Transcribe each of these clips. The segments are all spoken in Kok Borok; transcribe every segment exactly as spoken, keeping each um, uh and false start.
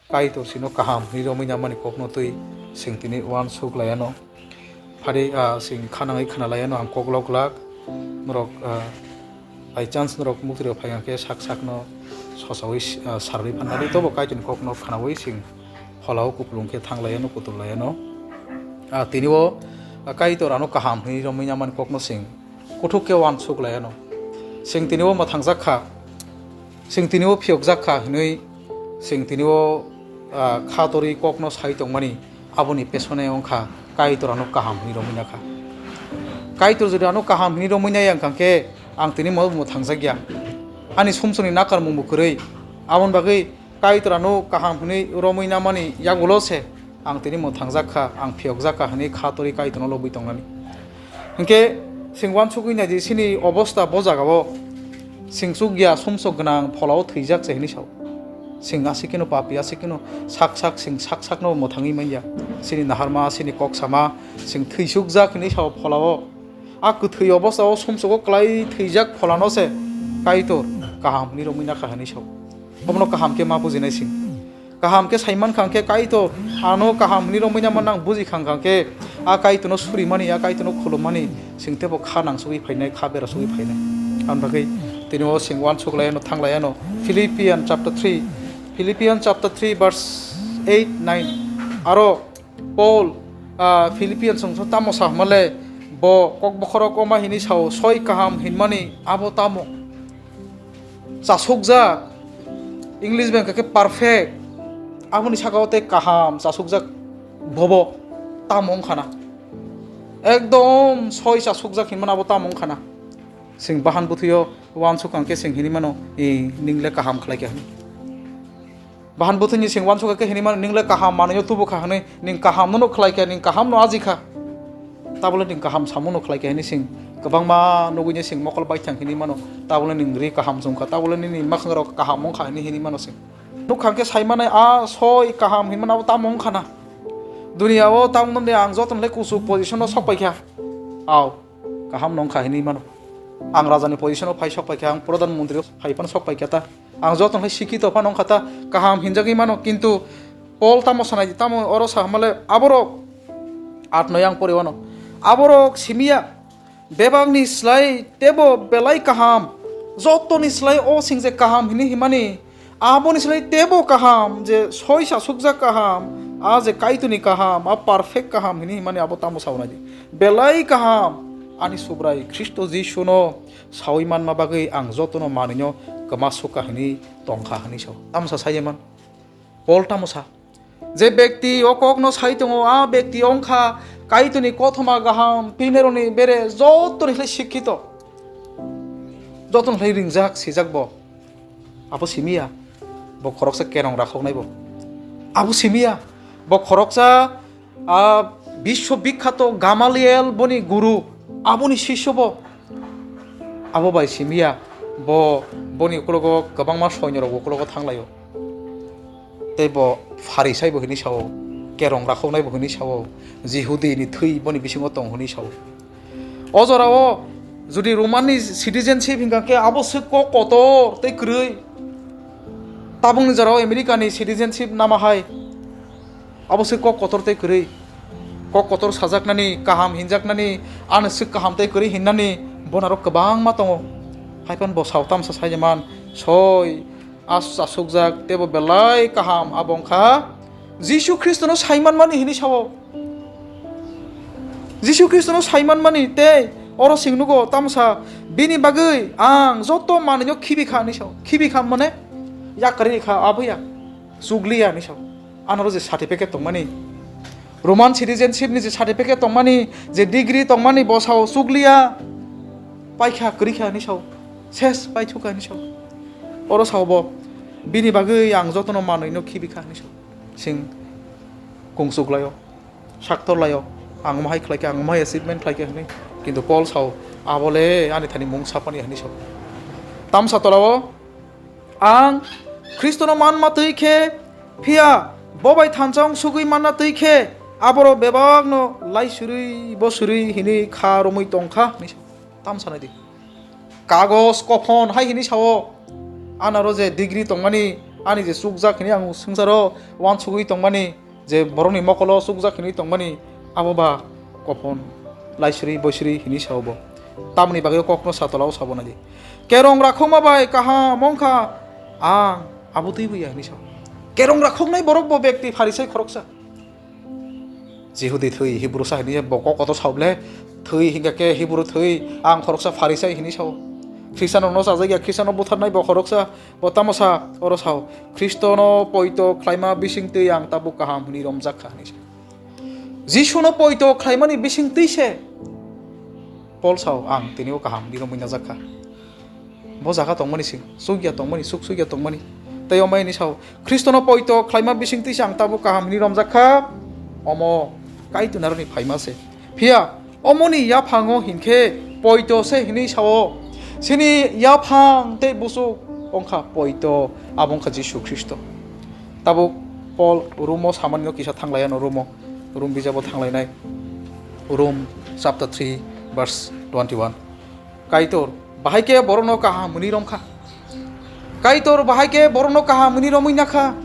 Kaitor sino kaham hinwi romwi namani kokno twi sing tini uansuk laiano. Phari, ah, sing khanangwi khna laiano ang kok lok glak. Norok, ah, by chance norok muktwirok phai khe sak sakno sosawi, ah, sarwi phanani tobo Kaitorni kokno khnawi sing pholao kupulung khe thang laiano, kutul laiano. Ah, tini o, ah, Kaitor ano kaham hinwi romwi namani kokno sing kuthuk khe uansuk laiano. Sing tini o mwthangjak kha, sing tini o phiyokjak kha hinwi sing tini o, ah, kha torwi kokno sai tongmani, aboni pesone wngkha Kaitor ano kaham hinwi romwi nakha. Kaitor jodi ano kaham hinwi romwi nai ang kha khe ang tini mo mwthangjak ya. Ani sumsokni nakarmung bo kwrwi. Aboni bagwi Kaitor ano kaham hinwi romwi namani yagulo se ang tini mwthangjak kha, ang phiyokjak kha hinwi kha torwi Kaitorno lobwi tongnani. Hinkhe sing uansugwi naidi, sini obosta bo jagao sing chukya sumsok gwnang pholao thwijak se hinwi sao. Sing asikeno papi, asikeno sak sak, sing sak sakno mwthangwi manya. Sini naharma, sini kok sama, sing thwisukjak hinwi sao pholao. A kwthwi obostao sumsogo kwlai thwijak pholano se Kaitor kaham hinwi romwi nakha hinwi sao. Obono kaham khe ma bujinai sing. Kaham khe saiman kha khe Kaitor ano kaham hinwi romwi nangma nang buji kha khe a Kaitorno surimani, a Kaitorno khulummani sing tebo kha nangsugwi phainai, kha berasugwi phainai. Aboni bagwi tini o sing uansuk laiano, thang laiano. Philippian chapter three, Philippian chapter three verse eight, nine. Aro Paul, ah, Philippians wngkha tamo sa hwnmale, bo kokbokhorok oma hinwi sao, soi kaham hinmani abo tamo? Chasukjak, English bai hwnkha khe perfect, aboni saka o tei kaham chasukjak bobo tamo wngkha na? Ekdom soi chasukjak hinmani abo tamo wngkha na? Sing bahan bwthwio uansuk ang khe sing hinwi mano, "E, ningle kaham khlai kha," hinwi. Bahan bwthwini sing uansukha khe hinwi mano, "Ningle kaham manwino tubu kha," hinwi, "Ning kaham nono khlai kha, ning kaham no aji kha. Tabole ning kaham samu no khlai kha," hinwi sing kwbangma nugwini sing mokol baithang hinwi mano. Tabole ning ri kaham chum kha, tabole nini mwkhang rok kaham wng kha hinwi hinwi mano sing. Nukha khe sai manai a soi kaham hinwi mano abo tamo wng kha na? Duniya o tamo de ang joto nokle kuchuk position o sok pai kha. Au. Kaham no wngkha hinwi mano. Ang rajani position o phai sok pai kha, ang pradhan mantri o phai phano sok pai kha ta. Ang joto hai sikhito phano wngkha ta, kaham hinjagwi mano, kintu Paul tamo sanai di, tamo oro sa hwnmale aborok at noi ang pori wano. Aborok simiya bebakni slai tebo belai kaham, jotoni slai o sing je kaham hinwi himani, aboni slai tebo kaham, je soi chasukjak kaham, a je Kaitorni kaham, a perfect kaham hinwi himani abo tamo saunai di. Belai kaham, ani Subrai Khristo Jisuno saui manma bagwi ang jotono manwino kwma sukha hinwi tongkha hinwi sao. Tamo sa saiye man? Paul tamo sa? Je bekti o kokno sai tongo, a bekti wngkha Kaitorni kothoma gaham, pineroni bere jotoni slai sikhito, jotoni slai ringjak, sijak bo. Abo simiya, bo khoroksa kerong rakhoknai bo. Abo simiya, bo khoroksa, a, biswo bikhato Gamaliel boni guru, aboni sisyo bo. Abo bai simiya, bo, boni ukologo kwbangma soinyorok ukologo thanglaio. Tei bo Pharisai bo hinwi sao, kerong rakhoknai bo hinwi sao, Jihudini thwi boni bisingo tong hinwi sao. O jorao jodi Romanni citizenship hinkha khe abo se kok kotor tei kwrwi. Tabukni jorao Americani citizenship nama hai, abo se kok kotor tei kwrwi. Kok kotor sajaknani, kaham hinjaknani, ano se kaham tei kwrwi hinnani, bonaro kwbangma tongo. Haiphano bo sao tamsa saiman, soi, as-, asukjak, teibo belai kaham, abo wngkha Jisu Khristono saimanmani hinwi sao. Jisu Khristono saimanmani tei oro sing nugo tamsa, bini bagwi ang joto manwino khibi kha hinwi sao. Khibi kha mane yakarwi kha, abo ya, chugliya hinwi sao. Anoro je certificate tongmani, Roman citizenship ni je certificate tongmani, je degree tongmani, bo sao chugliya, paikha, kwrwikha hinwi sao, ses paithukha hinwi sao. Oro sao bo, bini bagwi ang jotono manwino khibikha hinwi sao. Sing kungsuklaio, saktorlaio, ang omo hai khlaikha, ang omo hai achievement khlaikha hinwi. Kintu Paul sao, abole ani thani mung sapani hinwi sao. Tamsa tolao, ang Khristono manma twi khe, phiya bo bai thansa wng sugwi manna twi khe, aborok bebakno lai surwi, bo surwi hinwi kha romwi tongkha hinwi sao. Tam sanai di. Kagos, kophon hai hinwi sao. Anaro je degree tongmani, Ani je chukjak hini ang swngcharo uansugwi tongmani, je borokni mokolo chukjak hini tongmani, abo ba kopon laisri boisri hini sao bo. Tamoni bagwi kokno satolao sabo nai. Kerong rakhokma bai kaham wngkha ang abo twibo ya hini sao. Kerong rakhoknai borok bo bekti Pharisai khoroksa. Jihudi thwi, Hibru sa hini bo kok kotor sao ble, thwi hingka khe Hibru thwi, ang khoroksa Pharisai hini sao. Khristianrokno chajak ya, Khristianrok butharnai bo khoroksa, bo tamo sa, oro sao, Khristono poito khlaima bisingtwi ang tabuk kaham hwnwi romjak kha hwnwi sa. Jisuno poito khlaimani bisingtwi se Pol sao, ang tini o kaham hwnwi romwi najak kha. Bo jaga tongmani sing, chukya tongmani, chuk chukya tongmani. Tei omo hwnwi sao, Khristono poito khlaima bisingtwi se ang tabuk kaham hwnwi romjak kha. Omo Kaitor naroni phaima se. Phiya, omoni yaphango hinkhe poito se hwnwi sao. Chini yaphang tei buchuk wngkha poito, abo wngkha Jisu Khristo. Tabuk Pol Romo samanino kisa thanglaiya no Romo, Rom bijabo thanglainai. Rom chapter three verse twenty-one. Kaitor bahai khe borokno kaham hwnwi romkha. Kaitor bahai khe borokno kaham hwnwi romwi nakha.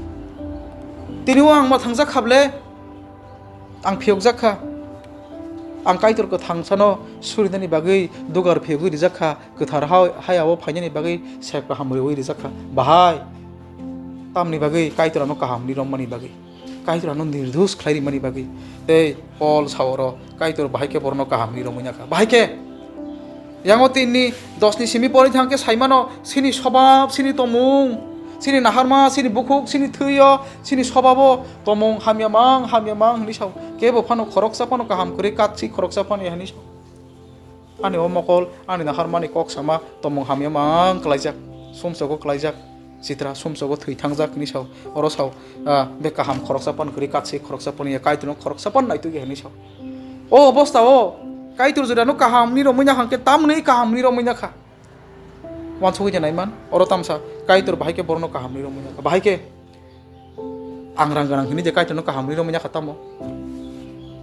Tini o ang mwthangjak kha ble, ang phiyokjak kha. Ang Kaitor kwthang sano surinani bagwi dugar phiyogwi rijak kha, kwthar ha-, hayao phainani bagwi sep kaham rwui rijak kha. Bahai tamni bagwi Kaitor ano kaham hwnwi romani bagwi. Kaitor ano nirdos khlai rimani bagwi. Tei Pol sao oro, Kaitor bahai khe borokno kaham hwnwi romwi nakha. Bahai khe, yango tinni dosni simi pori thang khe saimano, chini sobab, chini tomung, chini naharma, chini bukhuk, chini thwiyo, chini sobabo tomung hamya mang, hamya mang hwnwi sao. Kebo phano khoroksa phano kaham kwrwi katswi khoroksa phano ya hwnwi sao. Ani o mokol, ani naharmani kok sama tomung hamya mang klaijak, sumsogo klaijak, chitra sumsogo thwi thangjak hwnwi sao. Oro sao, ah, be kaham khoroksa pan kwrwi katswi khoroksa pan ya, Kaitorno khoroksa pan naitugya hwnwi sao. O obostha o Kaitor jora no kaham ni romwi na hangke tamni kaham ni romwi na kha. Wansugwi je naiman, oro tamsa Kaitor bahai khe borokno kaham ni romwi na kha. Bahai khe Ang rang gwnang hwnwi je Kaitorno kaham hwnwi romwi nakha tamo?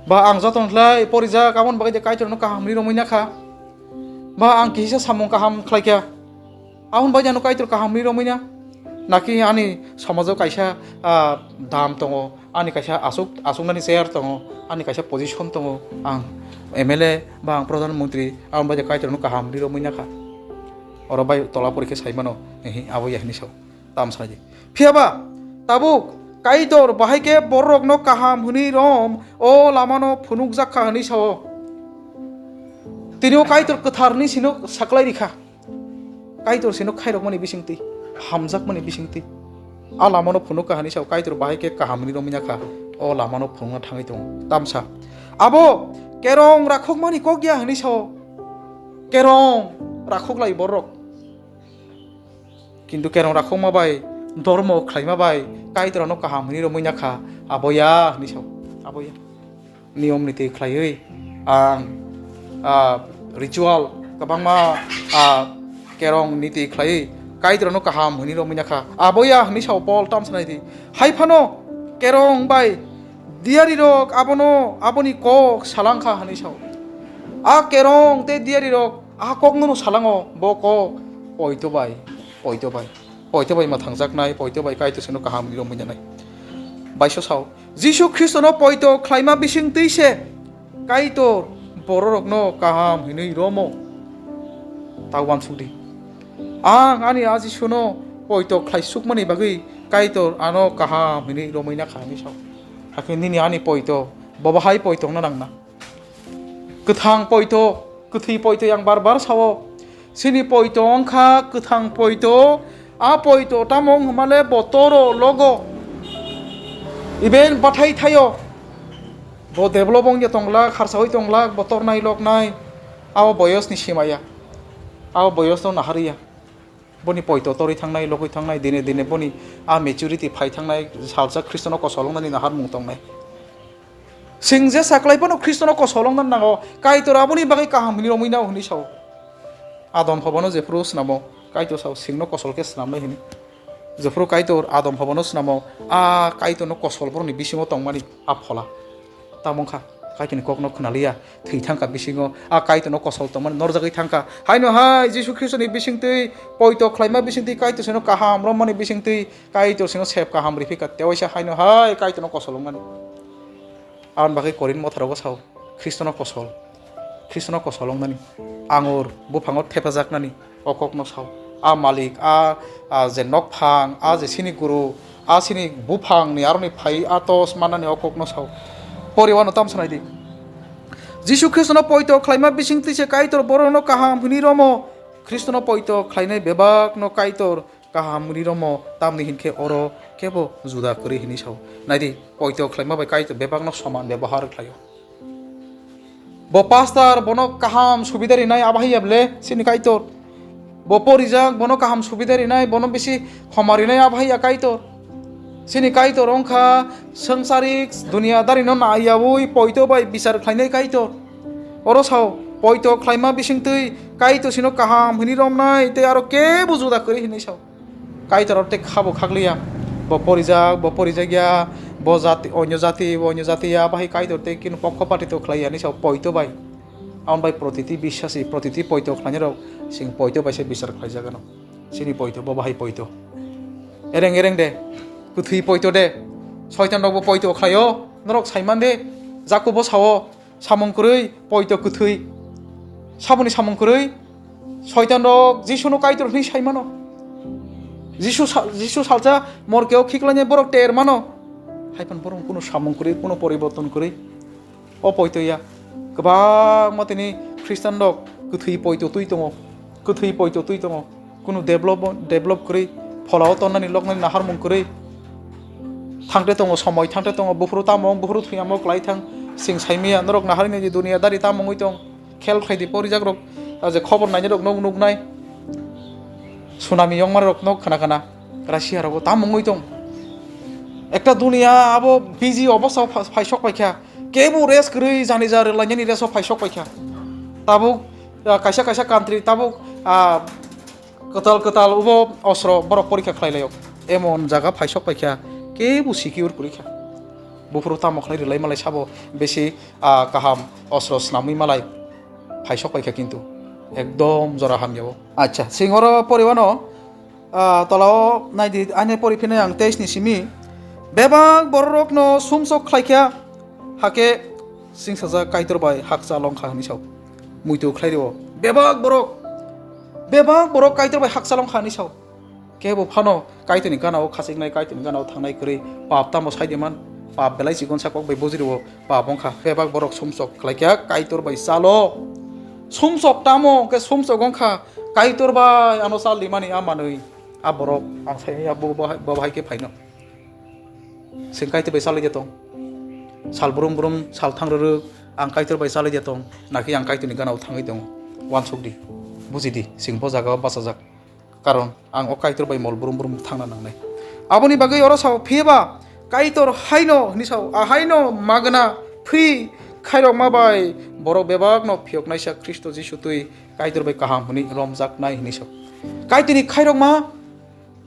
Ba ang joto khlai porijak, aboni bagwi je Kaitorno kaham hwnwi romwi nakha? Ba ang kisa samung kaham khlaikha, aboni bagwi ano Kaitor kaham hwnwi romwi na? Naki ani somajo kaisa, ah, dam tongo, ani kaisa asuk, asuknani chair tongo, ani kaisa position tongo, ang M L A ba ang Pradhan Mantri, aboni bagwi Kaitorno kaham hwnwi romwi nakha? Oro bai tola porikhe saimano, ehe, abo ya hwnwi sao. Tamsai. Phiyaba tabuk Kaitor bahai khe bororokno kaham hwnwi rom o lamano phunukjak kha hwnwi sao. Tini o Kaitor kwtharni sino saklai rikha. Kaitor sino khairokmani bisingtwi, hamjakmani bisingtwi. A lamano phunuk kha hwnwi sao, Kaitor bahai khe kaham hwnwi romwi nakha. O lamano phunukna thangwi tongo. Tamsa. Abo kerong rakhokmani kok ya hwnwi sao. Kerong rakhoklai bororok. Kintu kerong rakhokma bai, dormo khlaima bai, Kaitorno kaham hwnwi romwi nakha, abo ya hwnwi sao, abo ya. Niyom niti khlaiwi ang, ah, ritual kwbangma, ah, kerong niti khlaiwi Kaitorno kaham hwnwi romwi nakha, abo ya hwnwi sao Pol tamsa naidi. Hai phano kerong bai diyarirok abono, aboni kok salangkha hwnwi sao. A kerong tei diyarirok a kokno no salango, bo kok poito bai, poito bai, poito bai mwthangjaknai, poito bai Kaitor sino kaham ni romwi nanai. Baiso sao, Jisu Khristono poito khlaima bising twi se Kaitor bororokno kaham hinwi romo. Ta uansuk di. Ang ani a Jisuno poito khlai sukmani bagwi Kaitor ano kaham hinwi romwi nakha hinwi sao. Hakhe nini ani poito, bo bahai poito wngna nangna. Kwthang poito, kwthwi poito yang bar bar sao. Chini poito wngkha kwthang poito, a poito tamo wng hwnmale bo toro logo. Iben bathai thaio. Bo develop wngya tonglak, kharsaui tonglak, bo tornai loknai. Abo boyosni simaya. Abo boyosno nahariya. Boni poito torwi thangnai, logwi thangnai, dine dine boni a maturity phai thangnai, salsa Khristono kosol wngnani naharmung tongnai. Sing je saklai phano Khristono kosol wngna nango, Kaitor aboni bagwi kaham hwnwi romwi nao hwnwi sao. Adam Hobano jephru snamo, Kaitor sao singno kosol khe snamnai hwnwi. Jephru Kaitor Adam Hobano snamo, a Kaitorno kosol borokni bisingo tongmani a phola. Tamo wngkha, Kaitorni kokno khwnaliya, thwi thangkha bisingo, a Kaitorno kosol tongmani norjagwi thangkha. Haino hai Jisu Khristoni bisingtwi, poito khlaima bisingtwi, Kaitor sino kaham romani bisingtwi, Kaitor sino sep kaham riphikha, tewaisa haino hai Kaitorno kosol wngmani. Aboni bagwi Korinth motharogo sao, Khristono kosol, Khristono kosol wngmani, angur buphango thepajaknani, o kokno sao. A malik, a, a je nokphang, a je sini guru, a sini buphangni aroni phai Athos mannani o kokno sao. Poriwano tamsa naidi. Jisu Khristono poito khlaima bisingtwi se Kaitor borokno kaham hwnwi romo. Khristono poito khlainai bebakno Kaitor kaham hwnwi romo, tamni hinkhe oro kebo juda kwrwi hwnwi sao. Naidi, poito khlaima bai Kaitor bebakno soman bebohar khlaio. Bo pastor, bono kaham subida rinai abo hai ya ble, sini Kaitor. Bo porijak, bono kaham subida rinai, bono bisi khoma rinai abo hai ya Kaitor. Sini Kaitor wngkha swngcharik duniyadarino naiyaui poito bai bichar khlainai Kaitor. Oro sao, poito khlaima bisingtwi Kaitor sino kaham hwnwi romnai tei aro kebo juda kwrwi hwnwi sao. Kaitor oro tei khabo khakliya. Bo porijak, bo porijak ya, bo jati, onyo jati, bo onyo jati ya, bahai Kaitor tei kino pokho patito khlai ya, hinwi sao poito bai. Aboni bai protiti bisasi, protiti poito khlainai rok, sing poito bai se bichar khlai jagano. Sini poito, bo bahai poito. Ereng ereng de, kwthwi poito de. Soitan rok bo poito khlaio, norok saiman de, Jakobo sao, samung kwrwi, poito kwthwi. Saboni samung kwrwi, soitan rok Jisuno Kaitor hwnwi sai mano. Jisu sa-, Jisu salsa morkeo khiklainai borok ter mano. Haiphano borok kuno samung kwrwi, kuno poriborton kwrwi. O poito ya. Kwbangma tini Khristan rok kwthwi poito twi tongo. Kwthwi poito twi tongo. Kunu develop, develop kwrwi, pholao tonnani loknani naharmung kwrwi. Thangte tongo somoi, thangte tongo, buphuru tamo wng, buphuru thwiyamo kwlai thang, sing saimaya, norok naharni je duniya dari tamo wngwi tong, khel khlai di, porijak rok, ah, je khobor nainai rok nok nuknai, tsunami yongma rok nok khna khna, Russia rogo tamo wngwi tong. Ekta duniya abo busy obostha pha-, phaisok paikha, kebo rest kwrwi jani ja rwlainani rest o phaisok paikha. Tabuk, ah, kaisa kaisa country tabuk, ah, kwtal kwtal ubo osro borok porikha khlai laio. Emon jaga phaisok paikha, kebo secure kwrwi kha. Buphuru tamo khlai rwlai malai sabo besi, ah, kaham osro snamwi malai phaisok paikha kintu. Ekdom jora hamya o. Acha, sing oro poriwano, ah, tolao naidi, aine pori phinai ang teis ni simi. Bebak bororokno sumsok khlaikha, hakhe singsajak Kaitor bai hakcha longkha hinwi sao. Muitu khlai rio. Bebak borok, bebak borok Kaitor bai hakcha longkha hinwi sao. Kebo phano Kaitorni gana o khachiknai, Kaitorni gana o thangnai kwrwi, pap tamo sai de man, pap belai chikon sa kok bai bujrio, pap wngkha. Bebak borok sumsok khlaikha Kaitor bai chalo. Sumsok tamo, hwnkhe sumsok wngkha Kaitor bai ano chal rimani a manwi. A borok ang sai ya bo, bo, bo bahai khe phaino. Sing Kaitor bai chalai de tong. Sal brum brum, sal thang rwrwk, ang Kaitor bai chalai de tong. Nakhe ang Kaitorni gana o thangwi tongo. Uansuk di, buji di, sing bo jaga o bachajak. Karon ang o Kaitor bai mol brum brum thangna nangnai. Aboni bagwi oro sao, phiya ba Kaitor haino hinwi sao, a haino magna free khairokma bai borok bebakno phiyoknaisa Khristo Jisu twi Kaitor bai kaham hwnwi romjaknai hinwi sao. Kaitorni khairokma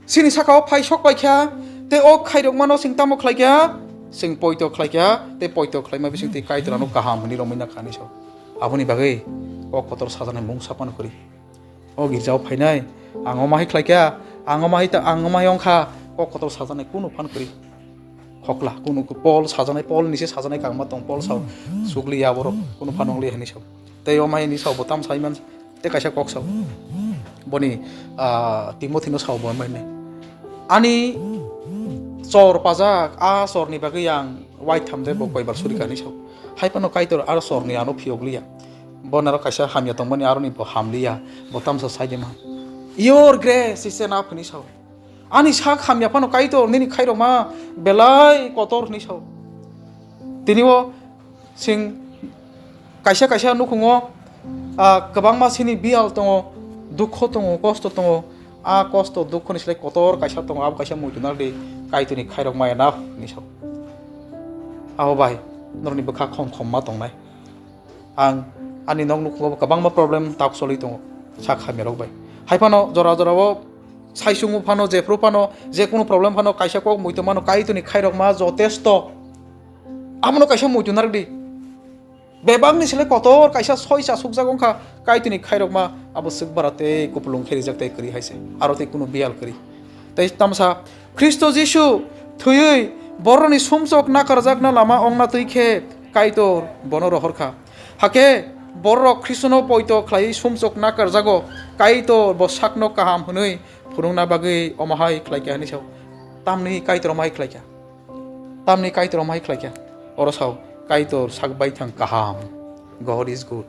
sini saka o phai sok paikha, tei o khairokmano sing tamo khlaikha, sing poito khlaikha, tei poito khlaima bising twi Kaitor ano kaham hwnwi romwi nakha hinwi sao. Aboni bagwi o kotor sajaknai mungsa phano kwrwi. O girjao phainai, ang omo hai khlaikha, ang omo hai ta, ang omo hai wngkha, kok kotor sajaknai kunu phan kwrwi. Khokla, kunu Paul sajaknai, Paul ni se sajaknai kangma tong, Paul sao, sugli ya borok, kunu phan wngli hinwi sao. Tei omo hai ni sao, bo tam sai man, tei kaisa kok sao. Boni, ah, Timothy no sao bo, omo hai hinwi. Ani chor pajak, a chor ni bagwi ang waitham de bo koibar suri kha hinwi sao. Hai phano Kaitor aro chor ni ano phiyok liya. Bo naro kaisa hamya tongmani aroni bo hamliya, bo tamsa sai de ma. Your grace is enough hinwi sao. Ani sak hamya phano Kaitor nini khairokma belai kotor hinwi sao. Tini o sing kaisa kaisa nukhungo, ah, kwbangma sini biyal tongo, dukho tongo, kosto tongo. A kosto dukhoni slai kotor kaisa tongo, abo kaisa muitu nardi Kaitorni khairokma enough hinwi sao. Abo bai norokni bwkha khom khom ma tongnai. Ang ani nok nukhungo kwbangma problem tak choli tongo, sak hamya rok bai. Hai phano jora jora o saichungo phano, jephru phano, je kunu problem phano kaisa kok muitu mano, Kaitorni khairokma jotesto. Abono kaisa muitu narwkdi. Bebakni sele kotor kaisa soi cha sukjak wngkha, Kaitorni khairokma abo swk bara tei kupulung khe rijak tei kwrwi hai se, aro tei kunu biyal kwrwi. Tei tamsa Khristo Jisu thwiwi bororokni sumsok nakarjakna lama wngna twi khe Kaitor bono rohor kha. Hakhe bororok Khristono poito khlaiwi sumsok nakarjago, Kaitor bo sakno kaham hwnwi phunukna bagwi omo hai khlai kha hwnwi sao. Tamni Kaitor omo hai khlai kha? Tamni Kaitor omo hai khlai kha? Oro sao, Kaitor sak baithang kaham. God is good.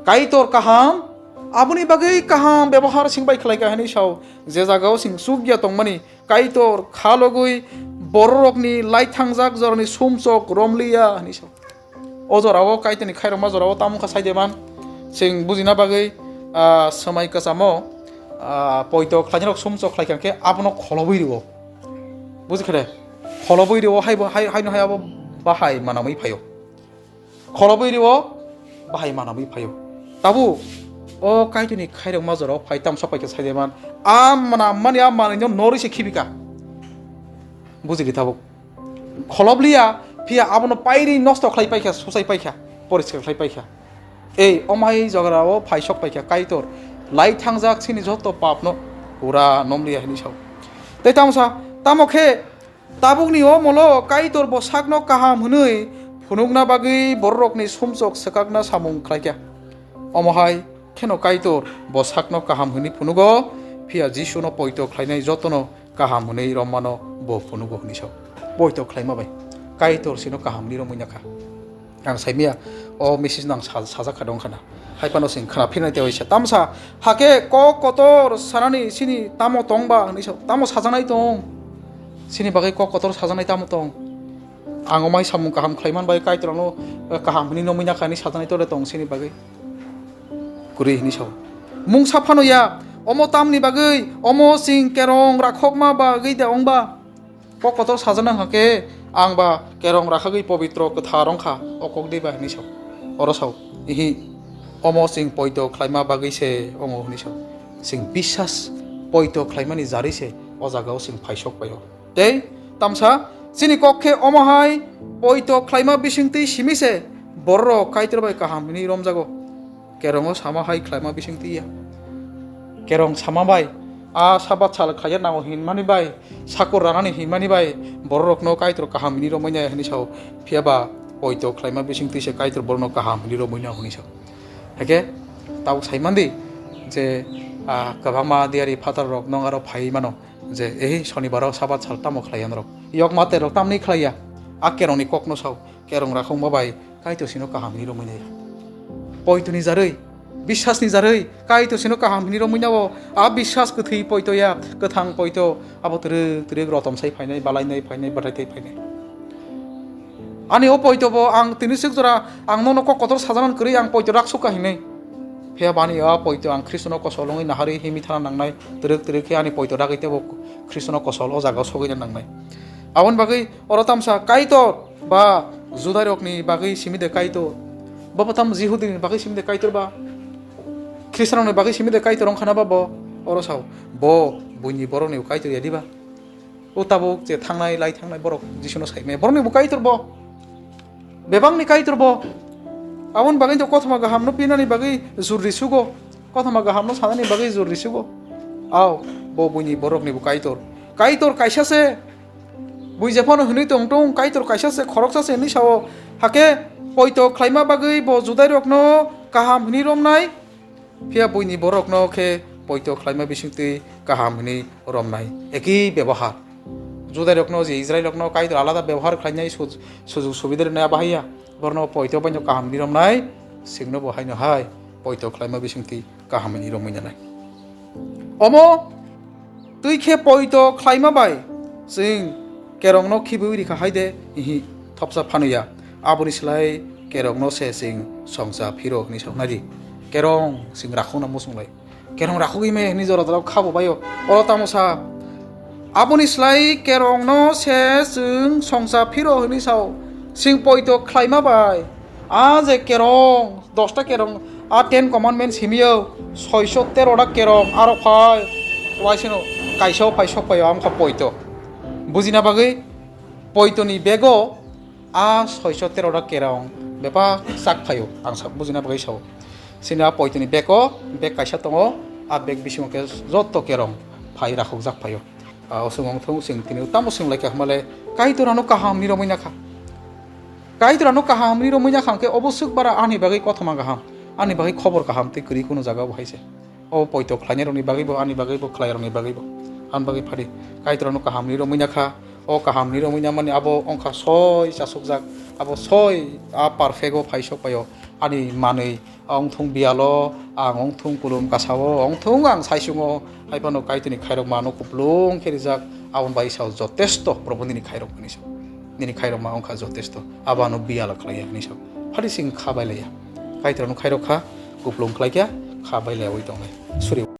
Kaitor kaham, aboni bagwi kaham bebohar sing bai khlai kha hwnwi sao. Je jagao sing chukya tongmani, Kaitor khalogwi bororokni laithangjak jorani sumsok romliya hwnwi sao. O jorao Kaitorni khairokma jorao tamo wngkha sai de man. Chwng bujina bagwi, ah, swmai kwchamo, ah, poito khlainirok sumsok khlai kha khe abono kholobwi rwo. Buji khe de? Kholobwi rwo, haibo, hai, haino hai abo bahai manamwi phaio. Kholobwi rwo, bahai manamwi phaio. Tabuk o Kaitorni khairokma jorao phai tamsa pai khe sai de man. A manammani a manwino norwi se khibi kha. Buji di tabuk. Kholobliya, phiya abono pairi nosto khlai paikha, susai paikha, poriskar khlai paikha. Ei, omai jogara o phaisok paikha Kaitor, lai thangjak chini joto papno pura nomliya hwnwi sao. Tei tamo sa, tamo khe tabukni o molo Kaitor bo sakno kaham hwnwi phunukna bagwi bororokni sumsok swkakna samung khlaikha. Omo hai kheno Kaitor bo sakno kaham hwnwi phunugo, phiya Jisuno poito khlainai jotono kaham hwnwi romano bo phunugo hwnwi sao. Poito khlaima bai Kaitor sino kaham hwnwi romwi nakha. Ang saimia o message no ang sa-, sajak kha dong khana. Hai phano sing khna phirnai tei waisa. Tamsa, hakhe kok kotor sanani sini tamo tong ba hwnwi sao. Tamo sajaknai tong? Sini bagwi kok kotor sajaknai tamo tong? Ang omai samung kaham khlai man bai Kaitor ano, eh, kaham hwnwi romwi nakha hwnwi sajaknai tole tong sini bagwi. Kwrwi hwnwi sao. Mungsa phano ya, omo tamni bagwi, omo chwng kerong rakhokma bagwi de ong ba? Kok kotor sajana hwnkha khe, ang ba kerong rakhagwi pobitro kwthar wngkha, o kok de ba hwnwi sao. Oro sao, ihi, omo chwng poito khlaima bagwi se ongo hwnwi sao. Chwng biswas poito khlaimani jarwi se o jagao chwng phaisok paio. Tei tamsa chini kok khe omo hai poito khlaima bisingtwi simi se bororok Kaitor bai kaham hwnwi romjago. Kerongo sama hai khlaima bisingtwi ya. Kerong sama bai, a Sabat sal khlaiya nango hinmani bai, sakur ranani hinmani bai, bororokno Kaitor kaham hwnwi romwi nai hwnwi sao, phiya ba poito khlaima bisingtwi se Kaitor borokno kaham hwnwi romwi nai hwnwi sao. Hakhe tabuk sai mandi je, a, kwbangma diyari phatar rok nong aro phai mano je, ehi, Sonibaro Sabat sal tamo khlaiya norok? Yok mate rok tamni khlaiya? A kerongni kokno sao, kerong rakhokma bai Kaitor sino kaham hwnwi romwi nai. Poitoni jarwi, biswasni jarwi Kaitor sino kaham hwnwi romwi nao. A biswas kwthwi poito ya, kwthang poito, abo twrwk twrwk rotom sai phainai, balai nai phainai, bathai thai phainai. Ani o poito bo ang tini swk jora ang nono kok kotor sajanan kwrwi ang poito rak sukha hinwi. Phiya bani o poito ang Khristono kosol wngwi naharwi himwi thana nangnai, twrwk twrwk khe ani poito ragwi teibo Khristono kosol o jagao sogwina nangnai. Aboni bagwi oro tamsa Kaitor ba Judairokni bagwi simi de Kaitor? Bo bo tam Jihudini bagwi simi de Kaitor ba? Khristianrokni bagwi simi de Kaitor wngkha na ba bo? Oro sao, bo buini borokni Kaitor ya diba? O tabuk je thangnai, lai thangnai borok Jisuno saimaya, borokni bo Kaitor bo. Bebakni Kaitor bo. Aboni bagwi to kothoma gahamno pinani bagwi jur risugo. Kothoma gahamno sanani bagwi jur risugo. Ao, bo buini borokni bo Kaitor. Kaitor kaisa se. Bui jephano hwnwi tong tong, Kaitor kaisa se, khoroksa se hwnwi sao. Hakhe poito khlaima bagwi bo Judairokno kaham hwnwi romnai. Phiya buini borokno khe poito khlaima bisingtwi kaham hwnwi romnai. Eki bebohar. Judairokno je Israilrokno Kaitor alada bebohar khlainai, suj-, sujug subida rwnai abo haiya. Borokno poito baino kaham hwnwi romnai, chwngno bo haino hai poito khlaima bisingtwi kaham hwnwi romwi nanai. Omo twi khe poito khlaima bai chwng kerongno khibiui rikha hai de, ihi, thopsa phano ya. Aboni slai kerongno se chwng songcha phiro hwnwi sok nai di. Kerong chwng rakhokna muchung lai. Kerong rakhogwi maya hwnwi jora jora kha bo baio. Oro tamo sa, aboni slai kerongno se chwng songcha phiro hwnwi sao. Chwng poito khlaima bai. A je kerong, dosta kerong, a Ten Commandments himiyo, soiso tero ta kerong, aro phai, waisino kaisa o phai sok paio, amkha poito. Bujina bagwi poitoni bego a soiso tero ta kerong, Bebak chak phaio, ang sak bujina bagwi sao. Chini a poitoni bag o, bag kaisa tongo, a bag bisingo khe joto kerong phai rakhokjak phaio. Ah, oswng wng thung, chwng tini tamo swng lai kha hwnba le, Kaitor ano kaham ni romwi na kha. Kaitor ano kaham ni romwi na kha hwnkhe obo swk bara ani bagwi kothoma kaham, ani bagwi khobor kaham tei kwrwi kunu jaga bo hai se. O poito khlainai rokni bagwi bo, ani bagwi bo, khlai rokni bagwi bo. Ani bagwi phadi, Kaitor ano kaham ni romwi na kha. O kaham ni romwi na mani abo wng kha soi chasukjak, abo soi a perfect o phai sok phaio. Ani manwi wng thung biyalo, ang wng thung kulum kasao, wng thung ang saichungo, hai phano Kaitorni khairokma ano kuplung khe rijak, aboni bai sao jotesto, Probhu nini khairokmani sao. Nini khairokma wng kha jotesto, abo ano biyalo khlai ya hinwi sao. Phadi sing kha bai lai ya. Kaitor ano khairok kha, kuplung khlai kha, kha bai lai ya wi tong lai. Suri